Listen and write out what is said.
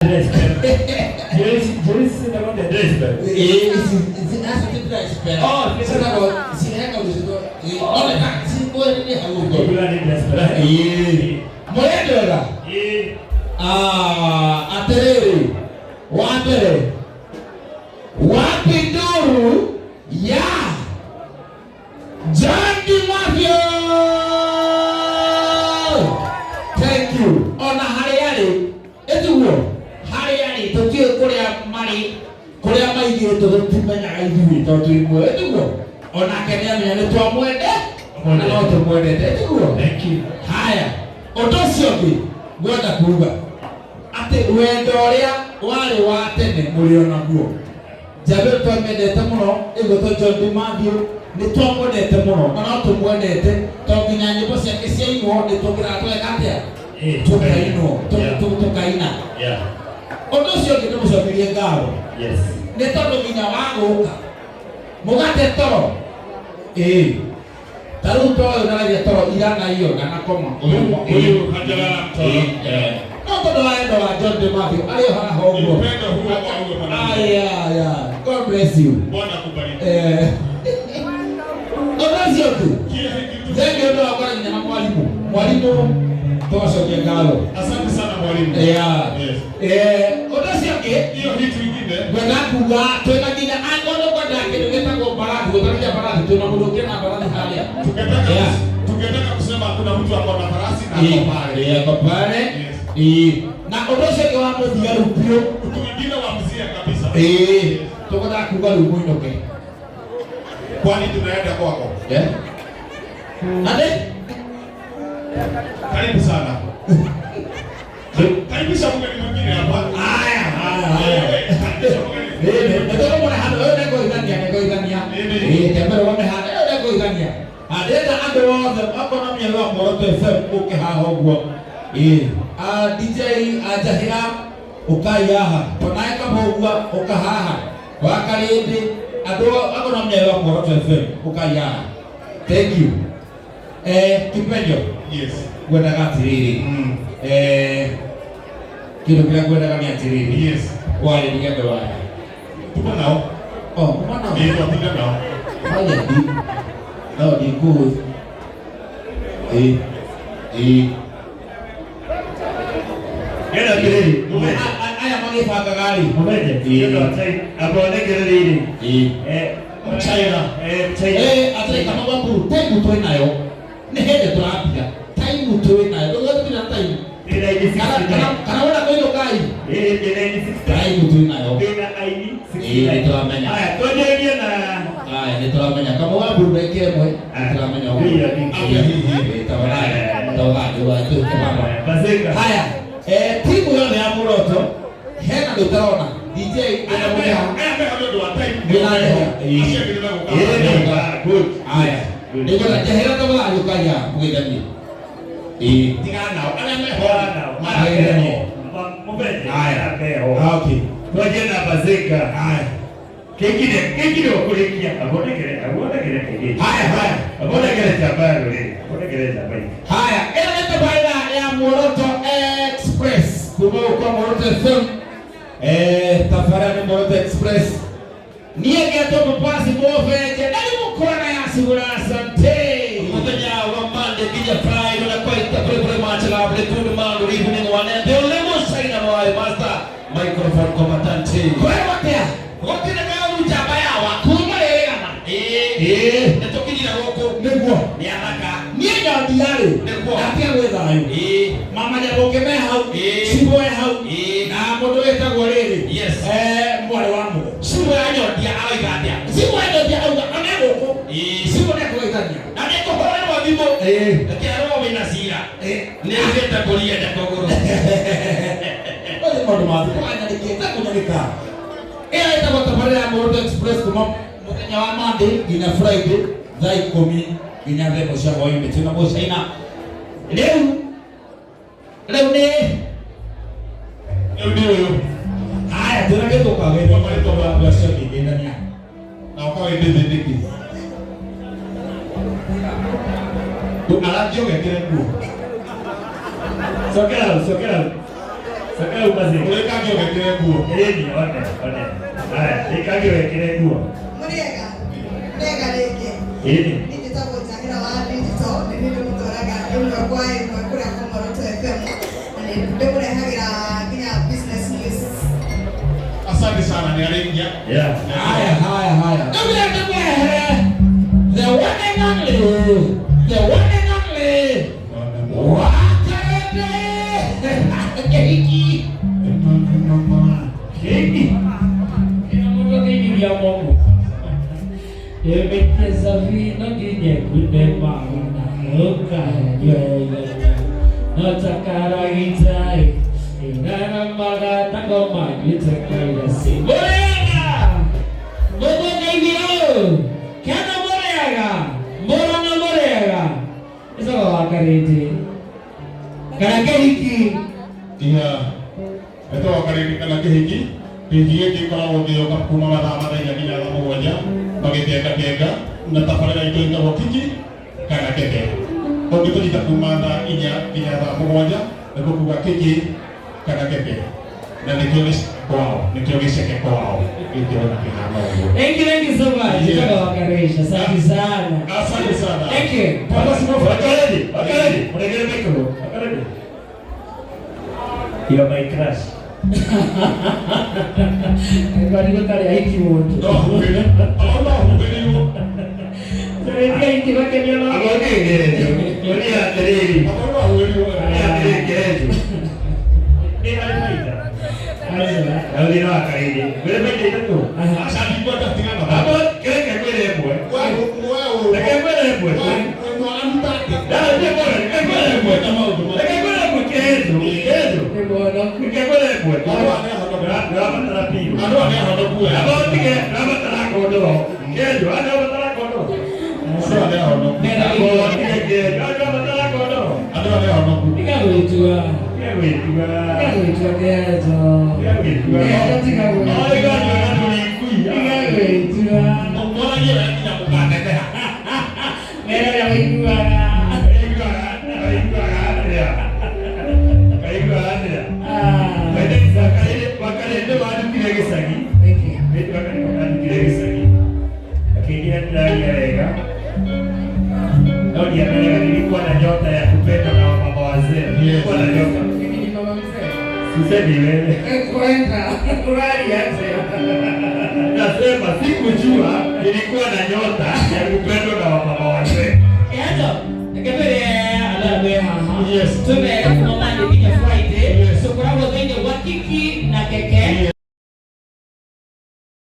Ndĩrecipe. Ĩĩ, ici acio ti ndĩracipera. Oh, Ciĩtagwo ciheagwo ciĩtwo ĩĩ, one ta cikwĩrĩ hau ũguo. Ndĩra nĩ ndĩracipera. Ĩĩ. Mũrĩ wega? Ĩĩ. Ah, atĩrĩrĩ, wa mbere wapi nduru ya John Di Mathew. Thank you. Ona harĩa arĩ, ĩtiguo harĩa arĩ tũtiũĩ kũrĩa marĩ kũrĩa maigĩtwo tũtimenyaga ithuĩ tondũ twĩ muoyo ĩtiguo onake nĩ amenya nĩ twamwende na no tũmwendete ĩtiguo. Thank you. Haya, ũndũ ũcio ũngĩ ngwenda kuga atĩ wendo ũrĩa warĩ wa tene mũrĩ o naguo. Njamba ĩyo twamĩendete mũno ĩgwĩtwo John D. Matthew nĩ twamwendete mũno na no tũmwendete tondũ nginya nyĩmbo ciake ciainwo nĩ tũkĩraga tũgeka atĩa tũkainwo tũkaina. Ũndũ ũcio ũngĩ ndĩmũcokerie ngatho nĩ tondũ nginya wa gũka mũgate toro ĩĩ ta rĩu ta ũyũ ndaragia toro ira na iyo na nakoma Huyu hajalala mtoro. No tondũ wa wendo wa John D. Matthew arĩ o haha ũguo. Upendo huo kwa huyo mwanamke. Aya, aya. God bless you. Bwana akubariki. Ũndũ ũcio ũngĩ Kile hiki tu. thengiũ ũndũ wa kwaranĩria na mwarimũ mwarimũ tũgacokia ngatho. Asante sana mwalimu. Yeah. Yes. Ũndũ ũcio ũngĩ Hiyo kitu ingine ngwenda kuga twĩna nginya angorwo kwenda kĩndũ gĩtagwo mbarathi gũtwarithia mbarathi twĩna mũndũ ũngĩ na mbarathi harĩa. tungetaka Yeah. tungetaka kusema kuna mtu ako na farasi na ako pale. Ĩĩ, ako pale. Yes. Ĩĩ. Na ũndũ ũcio ũngĩ wa mũthia rĩu biũ Mtu mwingine wa mzia kabisa. ĩĩ tũkwendaga kuga rĩu mũinũke. Kwani tunaenda kwako. Eh? Ate? Karibu sana. Karibisha mgeni mwingine hapa. Aya, haya, haya. Karibisha mgeni. Ĩĩ, nĩtũkũmũreha handũ ũyũ nĩngũigania nĩngũigania. Ĩĩ, kĩambere wone handũ ũyũ nĩngũigania. Ndĩrenda andũ othe okorwo no mĩena wa Muoroto FM ũke haha ũguo. Ĩĩ, DJ Anjahĩra ũkai haha. Tonae Kamũgua ũka haha. Wa Karĩndĩ andũ okorwo no mĩena wa Muoroto FM ũkai haha. Thank you. Kipenyo. Yes. Ngwendaga atĩrĩrĩ. Kĩndũ kĩrĩa ngwendaga nĩ atĩrĩrĩ. Yes. Warĩrie andũ aya. Tuko nao. Oh, kuma nao. Ndio tunapiga nao. Haya ndi. No ndikũĩ. Ĩĩ. Ĩĩ. Nĩenda atĩrĩrĩ, mũmenye. Aya magĩbangaga rĩ. Mũmenye. Ĩĩ. Nĩũndũ wa China. Amba ũnengererie rĩ. Ĩĩ. China. China. Atĩrĩ kama Wamburu, time twĩ nayo. Nĩ hĩndĩ tũrambia. Time twĩ nayo. Ndũgũthiĩ na time. Ndĩna aini Kana 69. kana kana wona kũinũkai. Ĩĩ, ndĩna aini 69. Time twĩ nayo. Ndĩna aini Ĩĩ, 69. nĩtũramenya. Haya, twanjĩrĩrie na Aya, nĩtũramenya. Kama Wamburu ndagĩka ĩmwe, nĩtũramenya ũguo. Ĩĩ, ĩĩ. Ĩĩ, ĩĩ, tafadhali. Tafadhali, watuke baba. Bazeka. Haya, timu yothe ya Muoroto hena ndå ũtarona DJ Aya meho, aya meho nĩ ũndũ wa time. Nĩ meho. Acio angĩ nĩ megũka. Ĩĩ, nĩ good. Haya, nĩngwenda njehera tafadhali ũkaiya mũgeithanie. Ĩĩ. Tigana nao. Arĩa meho. Aya. Mũmenye. Haya. Meho. Okay. Twanjie na Bazeka. Haya. Kĩngine, kĩngine ũkũrĩkia. Athondekere, athondekere kairĩtu. Haya, haya. Athondekere njamba rĩ. Athondekere njamba ĩno. Haya, ĩno nĩ tabarĩra ya Muoroto Express kuma gũkũ Muoroto FM. Tabarĩra nĩ Muoroto Express. Niĩ ngetwo Mupasi Mũbenje na nĩ mũkwana ya Cigũra asante. Muthenya wa Monday nginya Friday na quite very very much lovely good man good evening one and the only China my master microphone combatant. Kwĩrwo atĩa? Gũtirĩ kaũru njamba yawa. Kuma rĩrĩgana. Ĩĩ. Ĩĩ. Nĩtũkinyire gũkũ. Nĩguo. Nĩ athaka. Niĩ nyondia-rĩ, Nĩguo. ndatiga gwĩ thayũ. Ĩĩ. Mama Nyaboke me hau, Ĩĩ. Cibũ e hau, Ĩĩ. na mũndũ wĩtagwo rĩrĩ. Yes. Mwarĩ wa Mũgo. Cibũ ya nyondia aroiga atĩa? Cibũ ya nyondia auga one gũkũ. Ĩĩ. Cibũ nĩekũgeithania. Na nĩngũhũrĩrwo thimũ. Ĩĩ. Ngĩerwo wĩna cira. Ĩĩ. Nĩaugĩte mbũri yende kũgũrũ. Ũyũ maũndũ ma thimũ anyarĩkĩte kũnyarĩka. Ĩyo ĩtagwo tabarĩra ya Muoroto Express kuma mũthenya wa Monday nginya Friday thaa ikũmi nginya thaa ĩmwe cia hwaĩ-inĩ twĩna Mũcaina. Rĩu rĩu nĩ Rĩu nĩ ũyũ. haya twĩna gĩthũka wĩra marĩtwa ma andũ acio ngĩgeithania. Na ũka wĩ ndĩthĩ nĩkĩ? Aranjia ũgekĩre nguo. Sokera hau, sokera hau. Coka umaze. Ũrĩkangi ũgekĩre nguo. Ĩni, one, one. Haya, rĩkangi wekĩre nguo. Mũrĩega, mũrĩega rĩngĩ. Ĩni. Niĩ njĩtagwo Njahĩra wa Digital, nĩ niĩ ndĩmũtwaraga ĩmwe kwa ĩmwe kũrĩa Komoroto FM, na nĩ ndĩmũrehagĩra nginya business news. Asante sana nĩ arĩkia. Yeah. Haya, haya, haya. Rĩu ndĩmwehere the one and only, the one and only Wakarende Kehiki. Kĩhiki. Kila mtu akiingia Mungu. Emekeza vino nginye kunde mauna ukahenyele notakaragitai inana magata ngoma gitakaira si Murega Mungu ngeithio kena murega murana murega icoka wakarĩte kana kĩhiki. Yeah. Etagwo Karĩndĩ kana Kĩhiki. Kĩhiki gĩkĩ gĩkoragwo gĩgĩũka kuma mathaa 4 nginya thaa 7 magĩkengakenga na tabarĩra itũ ĩtagwo Kiki kana Keke. Ũngĩtũnyita kuma thaa 4 nginya thaa 7 nĩguo kuga Kiki kana Keke. Na nĩkĩo kwao, nĩkĩo gĩceke kwao gĩkĩona kĩhana ũguo. Thank you so much. Yeah. Kutoka Wakaresha. Asante sana. Asante sana. Thank you. Wakarende, wakarende. Mũregere micro. Wakarende. You are my crush. Kwani gũtarĩ ahiki mũndũ. No huhĩre. No huhĩrĩirwo. Tũrĩtie ahiki makenio no. Agoke gerejo. Ũria atĩrĩrĩ. Akorwo no huhĩrĩirwo. Ũria atĩrĩrĩ gerejo. Nĩ harĩ baita. Aca. Na ũthĩna wa Karĩndĩ. Ngwĩre baita ithatũ. Aca ndingwenda tigana. Abo kĩreke ngwĩre ĩmwe. Wewe Reke ngwĩre ĩmwe. Wewe mwaganu take. Reke ngwĩre ĩmwe. Reke ngwĩre ĩmwe kĩhenjo. Kĩhenjo. Nĩ mwonoku. Reke ngwĩre ĩmwe. Ndũrabatara piũ. Andũ arĩa ahonoku we. Abo tige ndũrabatara kondoro. Kĩhenjo, ndũrabatara kondoro. Andũ arĩa ahonoku. Abo tige kĩhenjo, ndũrabatara kondoro. Andũ arĩa ahonoku. Tiga gwĩtua. Tiga gwĩtua. Tiga gwĩtua kĩhenjo. Tiga gwĩtua. Kĩhenjo tiga gwĩtua. Oiga nyoka tũrĩ Tiga gwĩtua. Mwaragie wega nginya mũkaneneha. Mera ũrĩa ũiguaga. Kaiguaga atĩa? Kaiguaga atĩa? Ah. Wakarĩndĩ wandutire gĩcagi. Thank you. Wakarĩndĩ wandutire gĩcagi. Akĩnjĩra ndĩraria wega. No ndiamenyaga nilikuwa na nyota ya kupendwa na wamama wazee. Nilikuwa na nyota. Mimi ni mama mzee. Sisemi wewe. Kwenda. Uraria atĩa? Nasema sikujua nilikuwa na nyota ya kupendwa na wamama wazee. Kĩhenjo, reke twĩre andũ aya twĩ haha. Yes. Twĩmere kuma Monday nginya Friday. Yes. Tũkoragwo thĩinĩ wa Kiki na Keke.